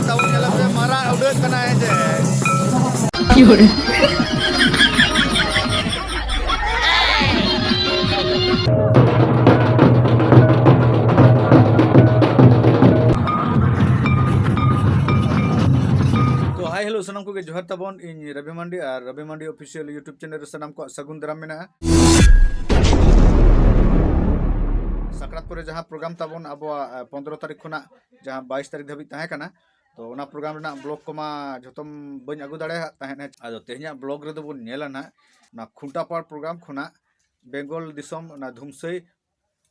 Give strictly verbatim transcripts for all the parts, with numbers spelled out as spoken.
ᱛᱟᱵᱚᱱ ᱧᱮᱞᱚᱜ ᱯᱮ, ᱢᱟᱨᱟᱜ ᱩᱰᱟᱹᱜ ᱠᱟᱱᱟᱭ ᱦᱮᱸ ᱥᱮ᱾ ᱛᱚ, ᱦᱟᱭ, ᱦᱮᱞᱳ, ᱥᱟᱱᱟᱢ ᱠᱚᱜᱮ ᱡᱚᱦᱟᱨ ᱛᱟᱵᱚᱱ᱾ ᱤᱧ ᱨᱚᱵᱤ ᱢᱟᱱᱰᱤ ᱟᱨ ᱨᱚᱵᱤ ᱢᱟᱱᱰᱤ ᱚᱯᱷᱤᱥᱤᱭᱟᱞ YouTube ᱪᱮᱱᱮᱞ ᱨᱮ ᱥᱟᱱᱟᱢ ᱠᱚᱣᱟᱜ ᱥᱟᱹᱜᱩᱱ ᱫᱟᱨᱟᱢ ᱢᱮᱱᱟᱜᱼᱟ᱾ ᱥᱟᱠᱨᱟᱛ ᱯᱚᱨᱮ ᱡᱟᱦᱟᱸ ᱯᱨᱳᱜᱨᱟᱢ ᱛᱟᱵᱚᱱ ᱟᱵᱚᱣᱟᱜ, ᱮ, ᱯᱚᱱᱫᱽᱨᱚ ᱛᱟᱹᱨᱤᱠᱷ ᱠᱷᱚᱱᱟᱜ ᱡᱟᱦᱟᱸ ᱵᱟᱭᱤᱥ ᱛᱟᱹᱨᱤᱠᱷ ᱫᱷᱟᱹᱵᱤᱡ ᱛᱟᱦᱮᱸ ᱠᱟᱱᱟ, ᱛᱚ ᱚᱱᱟ ᱯᱨᱳᱜᱨᱟᱢ ᱨᱮᱱᱟᱜ ᱵᱞᱚᱜ ᱠᱚᱢᱟ ᱡᱷᱚᱛᱚᱢ ᱵᱟᱹᱧ ᱟᱹᱜᱩ ᱫᱟᱲᱮᱭᱟᱜ ᱛᱟᱦᱮᱸᱫ᱾ ᱟᱫᱚ ᱛᱮᱦᱮᱧᱟᱜ ᱵᱞᱚᱜ ᱨᱮᱫᱚ ᱵᱚᱱ ᱧᱮᱞᱟ ᱱᱟᱦᱟᱜ ᱚᱱᱟ ᱠᱷᱩᱱᱴᱟᱯᱟᱲ ᱯᱨᱳᱜᱨᱟᱢ ᱠᱷᱚᱱᱟᱜ ᱵᱮᱝᱜᱚᱞ ᱫᱤᱥᱚᱢ ᱚᱱᱟ ᱫᱷᱩᱢᱥᱟᱹᱭ,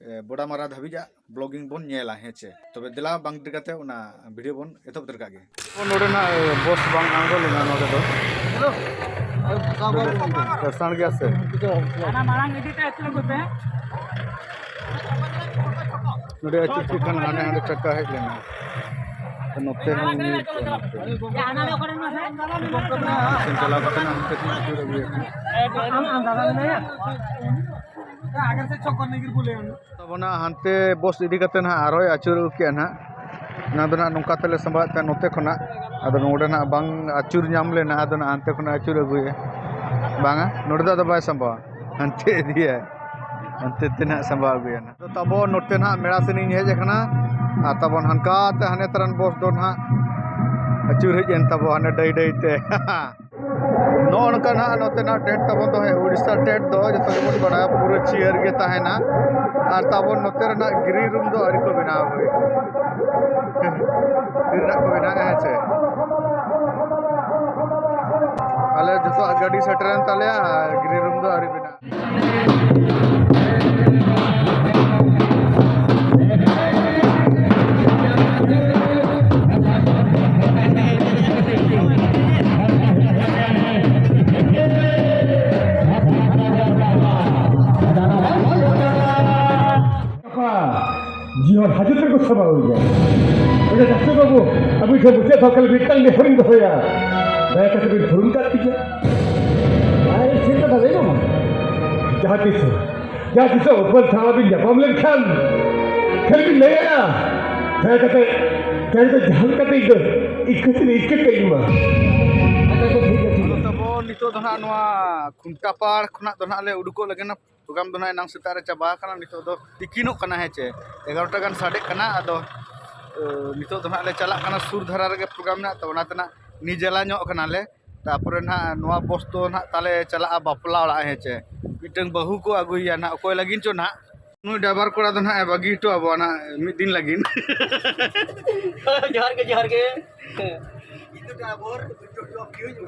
ᱮ, ᱵᱚᱰᱟᱢᱟᱨᱟ ᱫᱷᱟᱹᱵᱤᱡᱟᱜ ᱵᱞᱚᱜᱤᱝ ᱵᱚᱱ ᱧᱮᱞᱟ, ᱦᱮᱸ ᱪᱮ? ᱛᱚᱵᱮ ᱫᱮᱞᱟ ᱵᱟᱝ ᱰᱮᱨᱤ ᱠᱟᱛᱮ ᱚᱱᱟ ᱵᱷᱤᱰᱤᱭᱳ ᱵᱚᱱ ᱮᱛᱚᱦᱚᱵ ᱩᱛᱟᱹᱨ ᱠᱟᱜ ᱜᱮ᱾ ᱱᱚᱰᱮᱱᱟᱜ, ᱮ, ᱵᱚᱥ ᱵᱟᱝ ᱟᱬᱜᱚ ᱞᱮᱱᱟ ᱱᱚᱰᱮ ᱫᱚ᱾ ᱱᱚᱰᱮ ᱥᱟᱥᱟᱝ ᱜᱮᱭᱟ ᱥᱮ? ᱚᱱᱟ ᱢᱟᱲᱟᱝ ᱤᱫᱤ ᱛᱮ ᱟᱹᱪᱩᱨ ᱟᱹᱜᱩᱭ ᱯᱮ᱾ ᱱᱚᱰᱮ ᱟᱹᱪᱩᱨ ᱠᱮᱫ ᱠᱷᱟᱱ ᱦᱟᱸᱰᱮ ᱦᱟᱸᱰᱮ ᱪᱟᱠᱟ ᱦᱮᱡ ᱞᱮᱱᱟ᱾ ᱱᱚᱛᱮ ᱦᱚᱸ ᱧᱩᱨ ᱠᱟᱱᱟ᱾ ᱥᱮᱱ ᱪᱟᱞᱟᱣ ᱠᱟᱛᱮ ᱦᱟᱱᱛᱮ ᱠᱷᱚᱱ ᱟᱹᱪᱩᱨ ᱟᱹᱜᱩᱭᱟᱠᱚ᱾ ᱛᱟᱵᱚᱱᱟ ᱦᱟᱱᱛᱮ ᱵᱚᱥ ᱤᱫᱤ ᱠᱟᱛᱮ ᱱᱟᱦᱟᱜ ᱟᱨᱦᱚᱸᱭ ᱟᱹᱪᱩᱨ ᱟᱹᱜᱩ ᱠᱮᱜᱼᱟ ᱱᱟᱦᱟᱜ᱾ ᱚᱱᱟ ᱫᱚ ᱱᱟᱦᱟᱜ ᱱᱚᱝᱠᱟ ᱛᱮᱞᱮ ᱥᱟᱢᱵᱟᱣᱮᱫ ᱛᱟᱦᱮᱸᱫ ᱱᱚᱛᱮ ᱠᱷᱚᱱᱟᱜ᱾ ᱟᱫᱚ ᱱᱚᱰᱮ ᱱᱟᱦᱟᱜ ᱵᱟᱝ ᱟᱹᱪᱩᱨ ᱧᱟᱢ ᱞᱮᱱᱟ, ᱟᱫᱚ ᱱᱟᱦᱟᱜ ᱦᱟᱱᱛᱮ ᱠᱷᱚᱱᱟᱜ ᱟᱹᱪᱩᱨ ᱟᱹᱜᱩᱭᱮᱫᱼᱟ᱾ ᱵᱟᱝᱟ, ᱱᱚᱰᱮ ᱫᱚ ᱟᱫᱚ ᱵᱟᱭ ᱥᱟᱢᱵᱟᱣᱟ, ᱦᱟᱱᱛᱮ ᱤᱫᱤᱭᱟᱭ, ᱦᱟᱱᱛᱮ ᱛᱮ ᱱᱟᱦᱟᱜ ᱥᱟᱢᱵᱟᱣ ᱟᱹᱜᱩᱭᱟ ᱱᱟᱦᱟᱜ᱾ ᱟᱫᱚ ᱛᱟᱵᱚ ᱱᱚᱛᱮ ᱱᱟᱦᱟᱜ ᱢᱮᱲᱟ ᱥᱮᱱ ᱤᱧ ᱦᱮᱡ ᱟᱠᱟᱱᱟ, ᱟᱨ ᱛᱟᱵᱚᱱ ᱦᱟᱱᱠᱟ ᱛᱮ ᱦᱟᱱᱮ ᱛᱟᱨᱟᱱ ᱵᱚᱥ ᱫᱚ ᱱᱟᱦᱟᱜ ᱟᱹᱪᱩᱨ ᱦᱮᱡ ᱮᱱ ᱛᱟᱵᱚ ᱦᱟᱱᱮ ᱰᱟᱹᱭ ᱰᱟᱹᱭ ᱛᱮ᱾ ᱱᱚᱜᱼᱚ ᱱᱚᱝᱠᱟ ᱱᱟᱦᱟᱜ ᱱᱚᱛᱮᱱᱟᱜ ᱴᱮᱱᱴ ᱛᱟᱵᱚᱱ ᱫᱚ, ᱦᱮᱸ, ᱩᱲᱤᱥᱥᱟ ᱴᱮᱱᱴ ᱫᱚ ᱡᱚᱛᱚ ᱜᱮᱵᱚᱱ ᱵᱟᱲᱟᱭᱟ, ᱯᱩᱨᱟᱹ ᱪᱤᱭᱟᱹᱨ ᱜᱮ ᱛᱟᱦᱮᱱᱟ᱾ ᱟᱨ ᱛᱟᱵᱚᱱ ᱱᱚᱛᱮ ᱨᱮᱱᱟᱜ ᱜᱨᱤᱱ ᱨᱩᱢ ᱫᱚ ᱟᱹᱣᱨᱤ ᱠᱚ ᱵᱮᱱᱟᱣ ᱦᱩᱭ᱾ ᱛᱤ ᱨᱮᱱᱟᱜ ᱠᱚ ᱵᱮᱱᱟᱣᱮᱫᱼᱟ, ᱦᱮᱸ ᱥᱮ? ᱟᱞᱮ ᱡᱚᱛᱚᱣᱟᱜ ᱜᱟᱹᱰᱤ ᱥᱮᱴᱮᱨᱮᱱ ᱛᱟᱞᱮᱭᱟ, ᱜᱨᱤᱱ ᱨᱩᱢ ᱫᱚ ᱟᱹᱣᱨᱤ ᱵᱮᱱᱟᱜᱼᱟ᱾ ᱡᱤᱭᱚᱱ ᱦᱟᱡᱟᱨ ᱨᱮᱠᱚ ᱥᱟᱵᱟ ᱦᱩᱭᱩᱜᱼᱟ᱾ ᱚᱸᱰᱮ ᱰᱟᱠᱛᱟᱨ ᱵᱟᱹᱵᱩ, ᱟᱹᱵᱤᱱ ᱴᱷᱮᱱ ᱢᱩᱪᱟᱹᱫ ᱫᱷᱟᱣ ᱠᱷᱟᱹᱞᱤ ᱢᱤᱫᱴᱟᱝ ᱱᱮᱦᱚᱨᱤᱧ ᱫᱚᱦᱚᱭᱟ, ᱫᱟᱭᱟ ᱠᱟᱛᱮ ᱵᱤᱱ ᱯᱷᱩᱨᱩᱱ ᱠᱟᱜ ᱛᱤᱧᱟ᱾ ᱟᱨ ᱪᱮᱫ ᱠᱟᱛᱷᱟ ᱞᱟᱹᱭ ᱵᱟᱝ? ᱡᱟᱦᱟᱸ ᱛᱤᱥ ᱡᱟᱦᱟᱸ ᱛᱤᱥᱚᱜ ᱚᱠᱚᱭ ᱥᱟᱶ ᱵᱤᱱ ᱧᱟᱯᱟᱢ ᱞᱮᱱᱠᱷᱟᱱ ᱠᱷᱟᱹᱞᱤ ᱵᱤᱱ ᱞᱟᱹᱭᱟ, ᱫᱟᱭᱟ ᱠᱟᱛᱮ, ᱫᱟᱭᱟ ᱠᱟᱛᱮ ᱡᱟᱦᱟᱸ ᱞᱮᱠᱟᱛᱮ ᱤᱧ ᱫᱚ ᱤᱠᱟᱹ ᱛᱮ ᱤᱠᱟᱹ ᱠᱟᱹᱧ ᱢᱟ᱾ ᱟᱪᱪᱷᱟ, ᱛᱚ ᱴᱷᱤᱠ ᱜᱮᱭᱟ, ᱴᱷᱤᱠ ᱜᱮᱭᱟ᱾ ᱛᱟᱵᱚᱱ ᱱᱤᱛᱚᱜ ᱫᱚ ᱱᱟᱦᱟᱜ ᱱᱚᱣᱟ ᱠᱷᱩᱱᱴᱟ ᱯᱟᱲ ᱠᱷᱚᱱᱟᱜ ᱫᱚ ᱱᱟᱦᱟᱜ ᱞᱮ ᱩᱰᱩᱠᱚᱜ ᱞᱟᱹᱜᱤᱫ ᱱᱟᱜ᱾ ᱯᱨᱳᱜᱨᱟᱢ ᱫᱚ ᱱᱟᱦᱟᱜ ᱮᱱᱟᱝ ᱥᱮᱛᱟᱜ ᱨᱮ ᱪᱟᱵᱟ ᱟᱠᱟᱱᱟ, ᱱᱤᱛᱚᱜ ᱫᱚ ᱛᱤᱠᱤᱱᱚᱜ ᱠᱟᱱᱟ, ᱦᱮᱸ ᱪᱮ, ᱮᱜᱟᱨᱚᱴᱟ ᱜᱟᱱ ᱥᱟᱰᱮᱜ ᱠᱟᱱᱟ᱾ ᱟᱫᱚ, ᱮ, ᱱᱤᱛᱚᱜ ᱫᱚ ᱱᱟᱦᱟᱜ ᱞᱮ ᱪᱟᱞᱟᱜ ᱠᱟᱱᱟ, ᱥᱩᱨ ᱫᱷᱟᱨᱟ ᱨᱮᱜᱮ ᱯᱨᱳᱜᱨᱟᱢ ᱢᱮᱱᱟᱜ ᱛᱟᱵᱚᱱᱟ, ᱚᱱᱟᱛᱮ ᱱᱟᱦᱟᱜ ᱱᱤᱡᱮᱞᱟ ᱧᱚᱜ ᱠᱟᱱᱟᱞᱮ᱾ ᱛᱟᱯᱚᱨᱮ ᱱᱟᱦᱟᱜ ᱱᱚᱣᱟ ᱵᱚᱥ ᱫᱚ ᱱᱟᱦᱟᱜ ᱛᱟᱞᱮ ᱪᱟᱞᱟᱜᱼᱟ ᱵᱟᱯᱞᱟ ᱚᱲᱟᱜ, ᱦᱮᱸ ᱪᱮ᱾ ᱢᱤᱫᱴᱟᱝ ᱵᱟᱹᱦᱩ ᱠᱚ ᱟᱹᱜᱩᱭᱮᱭᱟ ᱱᱟᱦᱟᱜ, ᱚᱠᱚᱭ ᱞᱟᱹᱜᱤᱫ ᱪᱚ ᱱᱟᱦᱟᱜ᱾ ᱱᱩᱭ ᱰᱟᱭᱵᱟᱨ ᱠᱚᱲᱟ ᱫᱚ ᱱᱟᱦᱟᱜ ᱮ ᱵᱟᱹᱜᱤ ᱦᱚᱴᱚ ᱟᱵᱚᱣᱟ ᱱᱟᱦᱟᱜ ᱢᱤᱫ ᱫᱤᱱ ᱞᱟᱹᱜᱤᱫ᱾ ᱡᱚᱦᱟᱨ ᱜᱮ, ᱡᱚᱦᱟᱨ ᱜᱮ᱾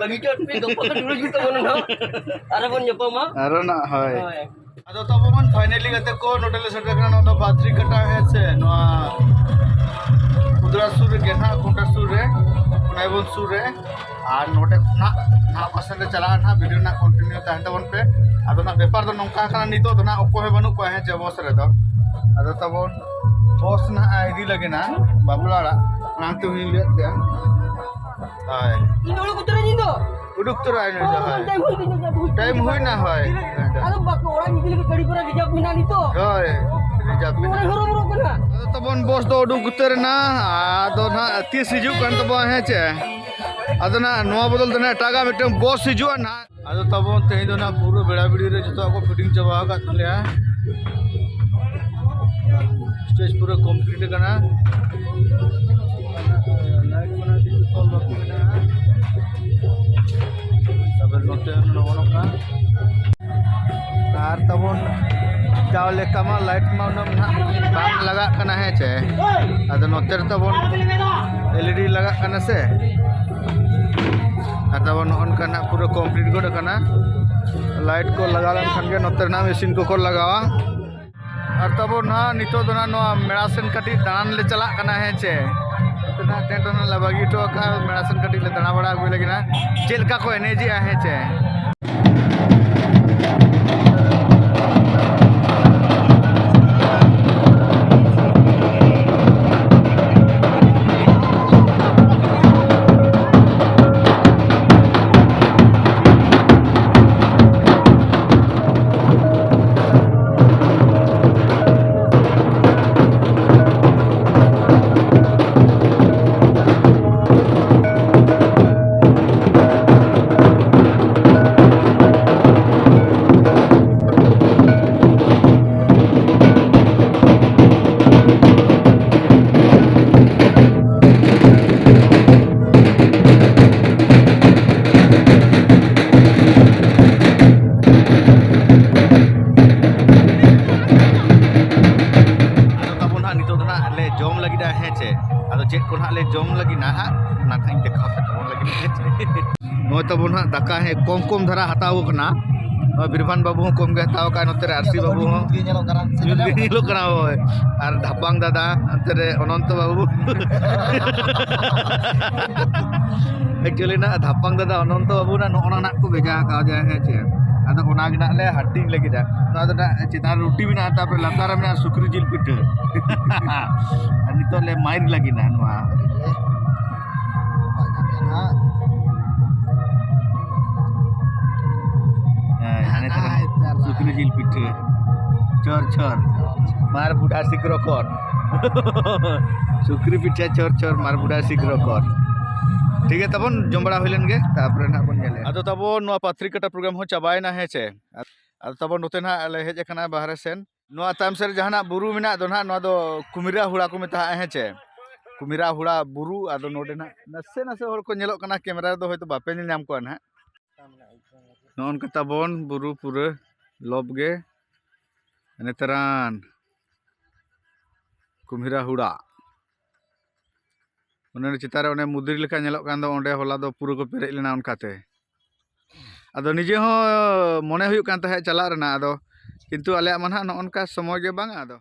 ᱵᱟᱹᱜᱤ ᱦᱚᱴᱚ ᱯᱮ, ᱜᱟᱯᱟ ᱠᱷᱚᱱ ᱨᱩᱣᱟᱹᱲ ᱦᱤᱡᱩᱜ ᱛᱟᱵᱚᱱᱟ ᱱᱟᱦᱟᱜ᱾ ᱟᱨᱦᱚᱸ ᱵᱚᱱ ᱧᱟᱯᱟᱢᱟ᱾ ᱟᱨᱦᱚᱸ ᱱᱟᱦᱟᱜ, ᱦᱳᱭ᱾ ᱦᱳᱭ᱾ ᱟᱫᱚ ᱛᱟᱵᱚ ᱵᱚᱱ finally ᱜᱟᱛᱮ ᱠᱚ ᱱᱚᱰᱮ ᱞᱮ ᱥᱮᱴᱮᱨ ᱠᱟᱱᱟ, ᱱᱚᱣᱟ ᱫᱚ ᱵᱟᱛᱨᱤ ᱠᱟᱴᱟ, ᱦᱮᱸ ᱥᱮ, ᱱᱚᱣᱟ ᱠᱷᱩᱫᱽᱨᱟ ᱥᱩᱨ ᱨᱮᱜᱮ ᱱᱟᱦᱟᱜ, ᱠᱷᱩᱱᱴᱟ ᱥᱩᱨ ᱨᱮ, ᱚᱱᱟ ᱵᱚᱱ ᱥᱩᱨ ᱨᱮ᱾ ᱟᱨ ᱱᱚᱰᱮ ᱠᱷᱚᱱᱟᱜ ᱱᱟᱦᱟᱜ ᱚᱠᱟ ᱥᱮᱫ ᱞᱮ ᱪᱟᱞᱟᱜᱼᱟ ᱱᱟᱦᱟᱜ, video ᱨᱮᱱᱟᱜ continue ᱛᱟᱦᱮᱱ ᱛᱟᱵᱚᱱ ᱯᱮ᱾ ᱟᱫᱚ ᱱᱟᱦᱟᱜ ᱵᱮᱯᱟᱨ ᱫᱚ ᱱᱚᱝᱠᱟ ᱠᱟᱱᱟ, ᱱᱤᱛᱚᱜ ᱫᱚ ᱱᱟᱦᱟᱜ ᱚᱠᱚᱭ ᱦᱚᱸ ᱵᱟᱹᱱᱩᱜ ᱠᱚᱣᱟ, ᱦᱮᱸ ᱪᱮ, ᱵᱚᱥ ᱨᱮᱫᱚ᱾ ᱟᱫᱚ ᱛᱟᱵᱚᱱ ᱵᱚᱥ ᱱᱟᱦᱟᱜ ᱤᱫᱤ ᱞᱟᱹᱜᱤᱫ ᱱᱟᱦᱟᱜ ᱵᱟᱯᱞᱟ ᱚᱲᱟᱜ, ᱚᱱᱟ ᱛᱮ ᱦᱚᱸᱧ ᱞᱟᱹᱭᱮᱫ ᱯᱮᱭᱟ᱾ ᱦᱳᱭ᱾ ᱤᱧ ᱫᱚ ᱚᱲᱟᱜ ᱩᱛᱟᱹᱨ ᱤᱧ ᱫᱚ᱾ ᱩᱰᱩᱠ ᱩᱛᱟᱹᱨᱚᱜᱼᱟᱭ ᱱᱩᱭ ᱫᱚ, ᱦᱳᱭ᱾ ᱴᱟᱭᱤᱢ ᱦᱩᱭ ᱠᱟᱱᱟ, ᱦᱳᱭ᱾ ᱟᱫᱚ ᱵᱟᱠᱚ ᱚᱲᱟᱜ ᱤᱫᱤ ᱞᱟᱹᱜᱤᱫ ᱜᱟᱹᱰᱤ ᱯᱩᱨᱟᱹ ᱨᱤᱡᱟᱨᱵᱷ ᱢᱮᱱᱟᱜᱼᱟ ᱱᱤᱛᱚᱜ᱾ ᱦᱳᱭ, ᱨᱤᱡᱟᱨᱵᱷ ᱢᱮᱱᱟᱜᱼᱟ᱾ ᱦᱚᱨᱚ ᱵᱚᱨᱚ ᱠᱟᱱᱟ᱾ ᱟᱫᱚ ᱛᱟᱵᱚᱱ ᱵᱚᱥ ᱫᱚ ᱩᱰᱩᱠ ᱩᱛᱟᱹᱨ ᱮᱱᱟ᱾ ᱟᱫᱚ ᱱᱟᱦᱟᱜ ᱛᱤᱥ ᱦᱤᱡᱩᱜ ᱠᱟᱱ ᱛᱟᱵᱚᱱᱟ, ᱦᱮᱸ ᱪᱮ? ᱟᱫᱚ ᱱᱟᱦᱟᱜ ᱱᱚᱣᱟ ᱵᱚᱫᱚᱞ ᱛᱮ ᱱᱟᱦᱟᱜ ᱮᱴᱟᱜᱟᱜ ᱢᱤᱫᱴᱟᱝ ᱵᱚᱥ ᱦᱤᱡᱩᱜᱼᱟ ᱱᱟᱦᱟᱜ᱾ ᱟᱫᱚ ᱛᱟᱵᱚᱱ ᱛᱮᱦᱮᱧ ᱫᱚ ᱱᱟᱦᱟᱜ ᱯᱩᱨᱟᱹ ᱵᱮᱲᱟ ᱵᱤᱲᱤ ᱨᱮ ᱡᱚᱛᱚᱣᱟᱜ ᱠᱚ fitting ᱪᱟᱵᱟ ᱟᱠᱟᱫ ᱛᱟᱞᱮᱭᱟ᱾ Stage ᱯᱩᱨᱟᱹ complete ᱟᱠᱟᱱᱟ᱾ Light ᱠᱚ ᱱᱟᱦᱟᱜ ᱠᱤᱪᱷᱩ ᱛᱚᱞ ᱵᱟᱹᱠᱤ ᱢᱮᱱᱟᱜᱼᱟ᱾ ᱛᱟᱨᱯᱚᱨ ᱱᱚᱛᱮ ᱦᱚᱸ ᱱᱚᱜᱼᱚ ᱱᱚᱝᱠᱟ᱾ ᱟᱨ ᱛᱟᱵᱚᱱ ᱡᱟᱣ ᱞᱮᱠᱟ ᱢᱟ light ᱢᱟ ᱩᱱᱟᱹᱜ ᱱᱟᱦᱟᱜ ᱵᱟᱝ ᱞᱟᱜᱟᱜ ᱠᱟᱱᱟ, ᱦᱮᱸ ᱪᱮ? ᱟᱫᱚ ᱱᱚᱛᱮ ᱨᱮ ᱛᱟᱵᱚᱱ L E D ᱞᱟᱜᱟᱜ ᱠᱟᱱᱟ ᱥᱮ᱾ ᱟᱨ ᱛᱟᱵᱚᱱ ᱱᱚᱜᱼᱚ ᱱᱚᱝᱠᱟ ᱱᱟᱦᱟᱜ ᱯᱩᱨᱟᱹ complete ᱜᱚᱫ ᱟᱠᱟᱱᱟ᱾ Light ᱠᱚ ᱞᱟᱜᱟᱣ ᱞᱮᱱᱠᱷᱟᱱ ᱜᱮ ᱱᱚᱛᱮ ᱨᱮᱱᱟᱜ machine ᱠᱚᱠᱚ ᱞᱟᱜᱟᱣᱟ᱾ ᱟᱨ ᱛᱟᱵᱚᱱ ᱱᱟᱦᱟᱜ ᱱᱤᱛᱚᱜ ᱫᱚ ᱱᱟᱦᱟᱜ ᱱᱚᱣᱟ ᱢᱮᱞᱟ ᱥᱮᱱ ᱠᱟᱹᱴᱤᱡ ᱫᱟᱬᱟᱱ ᱞᱮ ᱪᱟᱞᱟᱜ ᱠᱟᱱᱟ, ᱦᱮᱸ ᱪᱮ? ᱱᱚᱛᱮ ᱱᱟᱦᱟᱜ tent ᱱᱟᱦᱟᱜ ᱞᱮ ᱵᱟᱹᱜᱤ ᱦᱚᱴᱚ ᱟᱠᱟᱫᱼᱟ, ᱢᱮᱞᱟ ᱥᱮᱱ ᱠᱟᱹᱴᱤᱡ ᱞᱮ ᱫᱟᱬᱟ ᱵᱟᱲᱟ ᱟᱹᱜᱩᱭ ᱞᱟᱹᱜᱤᱫ ᱱᱟᱦᱟᱜ, ᱪᱮᱫ ᱞᱮᱠᱟ ᱠᱚ ᱮᱱᱮᱡᱮᱜᱼᱟ, ᱦᱮᱸ ᱪᱮ? ᱦᱮᱸ, ᱠᱚᱢ ᱠᱚᱢ ᱫᱷᱟᱨᱟ ᱦᱟᱛᱟᱣ ᱠᱟᱱᱟ᱾ ᱱᱚᱣᱟ ᱵᱤᱨᱵᱷᱟᱱ ᱵᱟᱹᱵᱩ ᱦᱚᱸ ᱠᱚᱢ ᱜᱮ ᱦᱟᱛᱟᱣ ᱠᱟᱜᱼᱟ, ᱱᱚᱛᱮ ᱨᱮ ᱟᱨᱥᱤ ᱵᱟᱹᱵᱩ ᱦᱚᱸ ᱧᱩᱛ ᱜᱮ ᱧᱮᱞᱚᱜ ᱠᱟᱱᱟ᱾ ᱦᱳᱭ᱾ ᱟᱨ ᱫᱷᱟᱯᱟᱝ ᱫᱟᱫᱟ, ᱱᱚᱛᱮ ᱨᱮ ᱚᱱᱚᱱᱛᱚ ᱵᱟᱹᱵᱩ᱾ ᱮᱠᱪᱩᱭᱮᱞᱤ ᱱᱟᱜ ᱫᱷᱟᱯᱟᱝ ᱫᱟᱫᱟ ᱚᱱᱚᱱᱛᱚ ᱵᱟᱹᱵᱩ ᱱᱟᱜ ᱱᱚᱜᱼᱚ ᱱᱟ ᱱᱟᱜ ᱠᱚ ᱵᱷᱮᱡᱟ ᱟᱠᱟᱫᱮᱭᱟ, ᱦᱮᱸ ᱪᱮ? ᱟᱫᱚ ᱚᱱᱟ ᱜᱮ ᱱᱟᱜ ᱞᱮ ᱦᱟᱹᱴᱤᱧ ᱞᱟᱹᱜᱤᱫᱟ᱾ ᱱᱚᱣᱟ ᱫᱚ ᱱᱟᱜ ᱪᱮᱛᱟᱱ ᱨᱮ ᱨᱩᱴᱤ ᱢᱮᱱᱟᱜᱼᱟ, ᱛᱟᱨᱯᱚᱨᱮ ᱞᱟᱛᱟᱨ ᱨᱮ ᱢᱮᱱᱟᱜᱼᱟ ᱥᱩᱠᱨᱤ ᱡᱤᱞ ᱯᱤᱴᱷᱟᱹ᱾ ᱟᱨ ᱱᱤᱛᱚᱜ ᱞᱮ ᱢᱟᱭᱤᱨ ᱞᱟᱹᱜᱤᱫ ᱱᱟᱜ ᱱᱚᱣᱟ᱾ ᱦᱮᱸ, ᱦᱟᱱᱮ ᱛᱟᱦᱮᱸ ᱥᱩᱠᱨᱤ ᱡᱤᱞ ᱯᱤᱴᱷᱟᱹ᱾ ᱪᱚᱨ ᱪᱚᱨ᱾ ᱢᱟᱨ ᱵᱩᱰᱷᱟ ᱥᱤᱠᱨᱚᱠᱚᱨ᱾ ᱥᱩᱠᱨᱤ ᱯᱤᱴᱷᱟᱹ ᱪᱚᱨ ᱪᱚᱨ, ᱢᱟᱨ ᱵᱩᱰᱷᱟ ᱥᱤᱠᱨᱚᱠᱚᱨ᱾ ᱴᱷᱤᱠ ᱜᱮᱭᱟ, ᱛᱟᱵᱚᱱ ᱡᱚᱢ ᱵᱟᱲᱟ ᱦᱩᱭ ᱞᱮᱱ ᱜᱮ, ᱛᱟᱨᱯᱚᱨᱮ ᱱᱟᱦᱟᱜ ᱵᱚᱱ ᱧᱮᱞᱮᱜᱼᱟ᱾ ᱟᱫᱚ ᱛᱟᱵᱚᱱ ᱱᱚᱣᱟ ᱯᱟᱛᱷᱨᱤ ᱠᱟᱴᱟ ᱯᱨᱳᱜᱨᱟᱢ ᱦᱚᱸ ᱪᱟᱵᱟᱭᱮᱱᱟ, ᱦᱮᱸ ᱪᱮ? ᱟᱫᱚ ᱛᱟᱵᱚᱱ ᱱᱚᱛᱮ ᱱᱟᱦᱟᱜ ᱞᱮ ᱦᱮᱡ ᱟᱠᱟᱱᱟ ᱵᱟᱦᱨᱮ ᱥᱮᱱ᱾ ᱱᱚᱣᱟ ᱛᱟᱭᱚᱢ ᱥᱮᱫ ᱨᱮ ᱡᱟᱦᱟᱱᱟᱜ ᱵᱩᱨᱩ ᱢᱮᱱᱟᱜ ᱫᱚ ᱱᱟᱦᱟᱜ, ᱱᱚᱣᱟ ᱫᱚ ᱠᱩᱢᱤᱨᱟ ᱦᱩᱲᱟ ᱠᱚ ᱢᱮᱛᱟᱜᱼᱟ, ᱦᱮᱸ ᱪᱮ? ᱠᱩᱢᱤᱨᱟ ᱦᱩᱲᱟ ᱵᱩᱨᱩ᱾ ᱟᱫᱚ ᱱᱚᱰᱮ ᱱᱟᱦᱟᱜ ᱱᱟᱥᱮ ᱱᱟᱥᱮ ᱦᱚᱲ ᱠᱚ ᱧᱮᱞᱚᱜ ᱠᱟᱱᱟ, ᱠᱮᱢᱮᱨᱟ ᱨᱮᱫᱚ ᱦᱚᱭᱛᱳ ᱵᱟᱯᱮ ᱧᱮᱞ ᱧᱟᱢ ᱠᱚᱣᱟ ᱱᱟᱦᱟᱜ᱾ ᱱᱚᱜᱼᱚ ᱱᱚᱝᱠᱟ ᱛᱟᱵᱚᱱ ᱵᱩᱨᱩ ᱯᱩᱨᱟᱹ ᱞᱚᱵ ᱜᱮ᱾ ᱱᱮᱛᱟᱨᱟᱱ ᱠᱩᱢᱦᱤᱨᱟ ᱦᱩᱲᱟ᱾ ᱚᱱᱮ ᱚᱸᱰᱮ ᱪᱮᱛᱟᱱ ᱨᱮ ᱚᱱᱮ ᱢᱩᱫᱽᱨᱤ ᱞᱮᱠᱟ ᱧᱮᱞᱚᱜ ᱠᱟᱱ ᱫᱚ, ᱚᱸᱰᱮ ᱦᱚᱞᱟ ᱫᱚ ᱯᱩᱨᱟᱹ ᱠᱚ ᱯᱮᱨᱮᱡ ᱞᱮᱱᱟ ᱚᱱᱠᱟᱛᱮ᱾ ᱟᱫᱚ ᱱᱤᱡᱮ ᱦᱚᱸ ᱢᱚᱱᱮ ᱦᱩᱭᱩᱜ ᱠᱟᱱ ᱛᱟᱦᱮᱸᱫ ᱪᱟᱞᱟᱜ ᱨᱮᱱᱟᱜ, ᱟᱫᱚ ᱠᱤᱱᱛᱩ ᱟᱞᱮᱭᱟᱜ ᱢᱟ ᱱᱟᱦᱟᱜ ᱱᱚᱜᱼᱚ ᱱᱚᱝᱠᱟ ᱥᱚᱢᱚᱭ ᱜᱮ ᱵᱟᱝᱟ᱾ ᱟᱫᱚ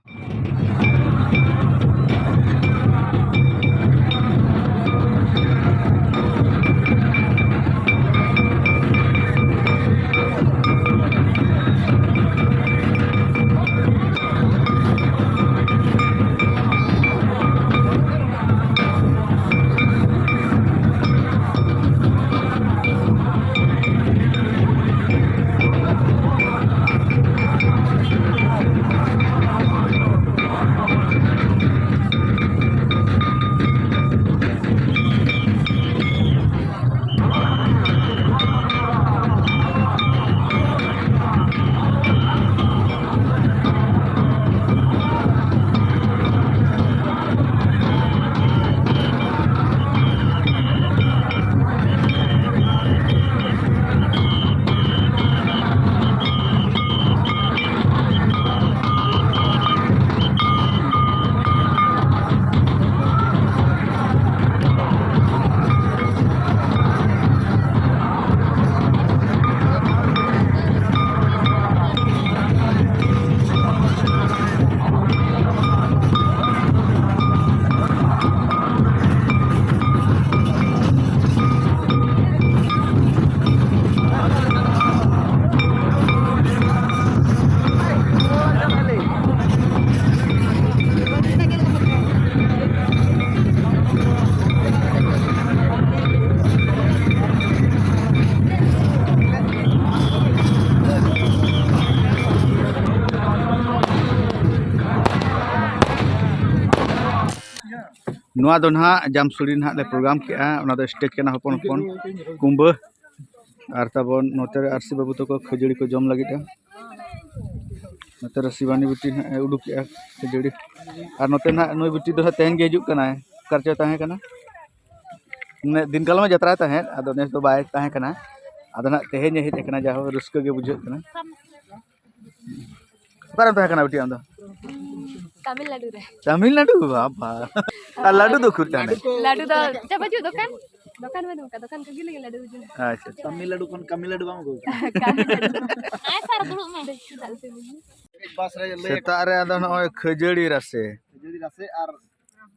ᱱᱚᱣᱟ ᱫᱚ ᱱᱟᱦᱟᱜ ᱡᱟᱢᱥᱩᱲᱤ ᱱᱟᱦᱟᱜ ᱞᱮ ᱯᱨᱳᱜᱨᱟᱢ ᱠᱮᱜᱼᱟ᱾ ᱚᱱᱟ ᱫᱚ ᱥᱴᱮᱡᱽ ᱠᱟᱱᱟ ᱦᱚᱯᱚᱱ ᱦᱚᱯᱚᱱ, ᱠᱩᱢᱵᱟᱹ᱾ ᱟᱨ ᱛᱟᱵᱚᱱ ᱱᱚᱛᱮ ᱨᱮ ᱟᱨᱥᱤ ᱵᱟᱹᱵᱩ ᱛᱟᱠᱚ ᱠᱷᱟᱹᱡᱟᱹᱲᱤ ᱠᱚ ᱡᱚᱢ ᱞᱟᱹᱜᱤᱫᱼᱟ᱾ ᱱᱚᱛᱮ ᱨᱮ ᱥᱤᱵᱟᱱᱤ ᱵᱤᱴᱤ ᱱᱟᱦᱟᱜ ᱮ ᱩᱰᱩᱠᱮᱜᱼᱟ ᱠᱷᱟᱹᱡᱟᱹᱲᱤ᱾ ᱟᱨ ᱱᱚᱛᱮ ᱱᱟᱦᱟᱜ ᱱᱩᱭ ᱵᱤᱴᱤ ᱫᱚ ᱱᱟᱦᱟᱜ ᱛᱮᱦᱮᱧ ᱜᱮ ᱦᱤᱡᱩᱜ ᱠᱟᱱᱟᱭ᱾ ᱚᱠᱟ ᱨᱮᱪᱚᱭ ᱛᱟᱦᱮᱸ ᱠᱟᱱᱟ, ᱢᱟᱱᱮ ᱫᱤᱱ ᱠᱟᱞᱚᱢ ᱮ ᱡᱟᱛᱨᱟᱭ ᱛᱟᱦᱮᱸᱫ, ᱟᱫᱚ ᱱᱮᱥ ᱫᱚ ᱵᱟᱭ ᱛᱟᱦᱮᱸ ᱠᱟᱱᱟ᱾ ᱟᱫᱚ ᱱᱟᱦᱟᱜ ᱛᱮᱦᱮᱧ ᱮ ᱦᱮᱡ ᱟᱠᱟᱱᱟ, ᱡᱟᱦᱳ ᱨᱟᱹᱥᱠᱟᱹ ᱜᱮ ᱵᱩᱡᱷᱟᱹᱜ ᱠᱟᱱᱟ᱾ ᱚᱠᱟᱨᱮᱢ ᱛᱟᱦᱮᱸ ᱠᱟᱱᱟ ᱵᱤᱴᱤ ᱟᱢ ᱫᱚ? ᱛᱟᱢᱤᱞᱱᱟᱲᱩ ᱨᱮ᱾ ᱛᱟᱢᱤᱞᱱᱟᱲᱩ? ᱵᱟᱵᱟ! ᱟᱨ ᱞᱟᱹᱰᱩ ᱫᱚ ᱩᱠᱩᱨ ᱛᱟᱦᱮᱱᱟ? ᱞᱟᱹᱰᱩ ᱫᱚ ᱪᱟ ᱵᱟᱹᱪᱩᱜ ᱫᱚᱠᱟᱱ? ᱫᱚᱠᱟᱱ ᱵᱟᱹᱱᱩᱜ ᱠᱟᱫᱟ, ᱫᱚᱠᱟᱱ ᱠᱚ ᱜᱮ ᱞᱟᱹᱜᱤᱫ ᱞᱟᱹᱰᱩ ᱵᱩᱡᱩᱜ᱾ ᱟᱪᱪᱷᱟ᱾ ᱛᱟᱢᱤᱞᱱᱟᱲᱩ ᱠᱷᱚᱱ ᱠᱟᱢᱤᱞᱱᱟᱲᱩ ᱵᱟᱝ ᱟᱹᱜᱩ ᱠᱟᱫᱟ? ᱠᱟᱢᱤᱞᱱᱟᱲᱩ᱾ ᱟᱭ ᱥᱟᱨ ᱫᱩᱲᱩᱵ ᱢᱮ᱾ ᱪᱮᱫᱟᱜ ᱥᱮ ᱵᱟᱥ ᱨᱮ ᱞᱟᱹᱭ ᱥᱮᱛᱟᱜ ᱨᱮ ᱟᱫᱚ ᱱᱚᱜᱼᱚᱭ ᱠᱷᱟᱹᱡᱟᱹᱲᱤ ᱨᱟᱥᱮ᱾ ᱠᱷᱟᱹᱡᱟᱹᱲᱤ ᱨᱟᱥᱮ ᱟᱨ